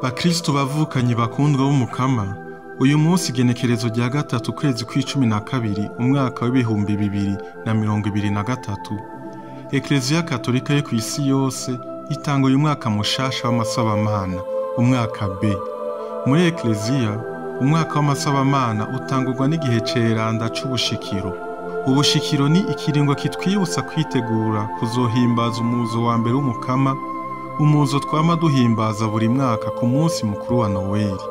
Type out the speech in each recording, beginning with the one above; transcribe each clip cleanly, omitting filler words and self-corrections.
Bakristo bavukanyi bakundwa b'Umukama, uyu munsi igenekerezo rya 3 ukwezi kw'icumi na kabiri umwaka w'2023, Ekleziya Katolika yo kw'isi yose itanga uyu mwaka mushasha w'amasabamana, umwaka B. Muri Ekleziya, umwaka w'amasabamana utangurwa n'igihe ceranda c'ubushikiro. Ubushikiro ni ikiringo kitwibutsa kwitegura kuzohimbaza umuzo wa mbere w'Umukama, umuzo twama duhimbaza buri mwaka ku munsi mukuru wa Noweli.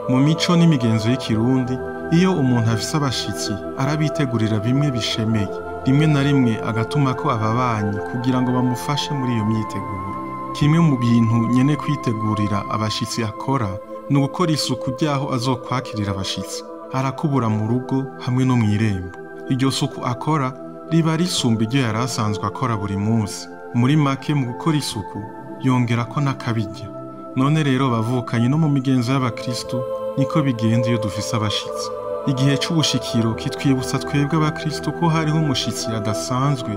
Mu mico n'imigenzo y'ikirundi, iyo umuntu afise abashitsi arabitegurira bimwe bishemeye, rimwe na rimwe agatumako ababanyi kugira ngo bamufashe muri iyo myiteguro. Kimwe mu bintu nyene kwitegurira abashitsi akora ni ugukora isuku ry'aho azokwakirira abashitsi. Arakubura mu rugo hamwe no mw'irembo. Iryo suku akora riba risumba iryo yari asanzwe akora buri munsi. Muri make, mu gukora isuku yongerako n'akabirya. None rero bavukanye, no mu migenzo y'abakristo niko bigenda iyo dufise abashitsi. Igihe c'ubushikiro kitwibutsa twebwe abakristo ko hariho umushitsi adasanzwe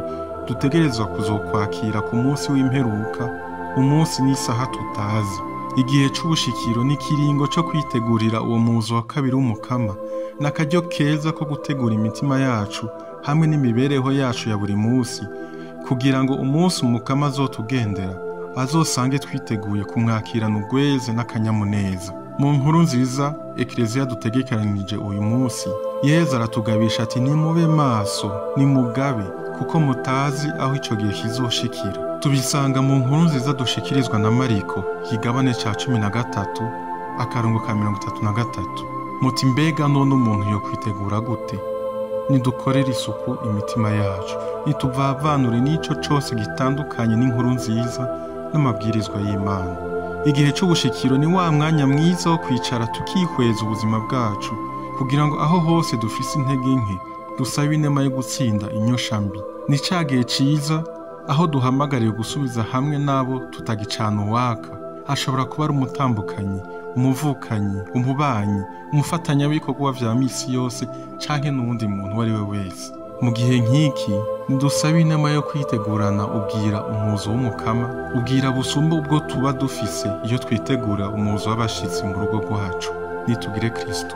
dutegerezwa kuzokwakira ku munsi w'imperuka, umunsi n'isaha tutazi. Igihe c'ubushikiro ni ikiringo co kwitegurira uwo muzo wa kabiri w'Umukama, n'akaryo keza ko gutegura imitima yacu hamwe n'imibereho yacu ya buri munsi, kugira ngo umunsi Umukama azotugendera azosange twiteguye kumwakirana urweze n'akanyamuneza. Mu nkuru nziza Ekleziya dutegekanije uyu munsi, Yezu aratugabisha ati: nimube maso, nimugabe, kuko mutazi aho ico gihe kizoshikira. Tubisanga mu nkuru nziza dushikirizwa na Mariko, ikigabane ca 13, akarongo ka 33. Muti mbega none umuntu yokwitegura gute? Nidukorere isuku imitima yacu, nituvavanure n'ico cose gitandukanye n'inkuru nziza n'amabwirizwa y'Imana. Igihe c'ubushikiro ni wa mwanya mwiza wo kwicara tukihweza ubuzima bwacu, kugira ngo aho hose dufise intege nke dusabe inema yo gutsinda inyosha mbi. Ni ca gihe ciza aho duhamagariwe gusubiza hamwe n'abo tutagicana uwaka. Ashobora kuba ari umutambukanyi, umuvukanyi, umubanyi, umufatanyabikorwa vya misi yose, canke n'uwundi muntu uwo ari we wese. Mu gihe nk'iki nidusabe inama yo kwitegurana ubwira umuzo w'Umukama, ubwira busumba ubwo tuba dufise iyo twitegura umuzo w'abashitsi mu rugo rwacu. Nitugire Kristo.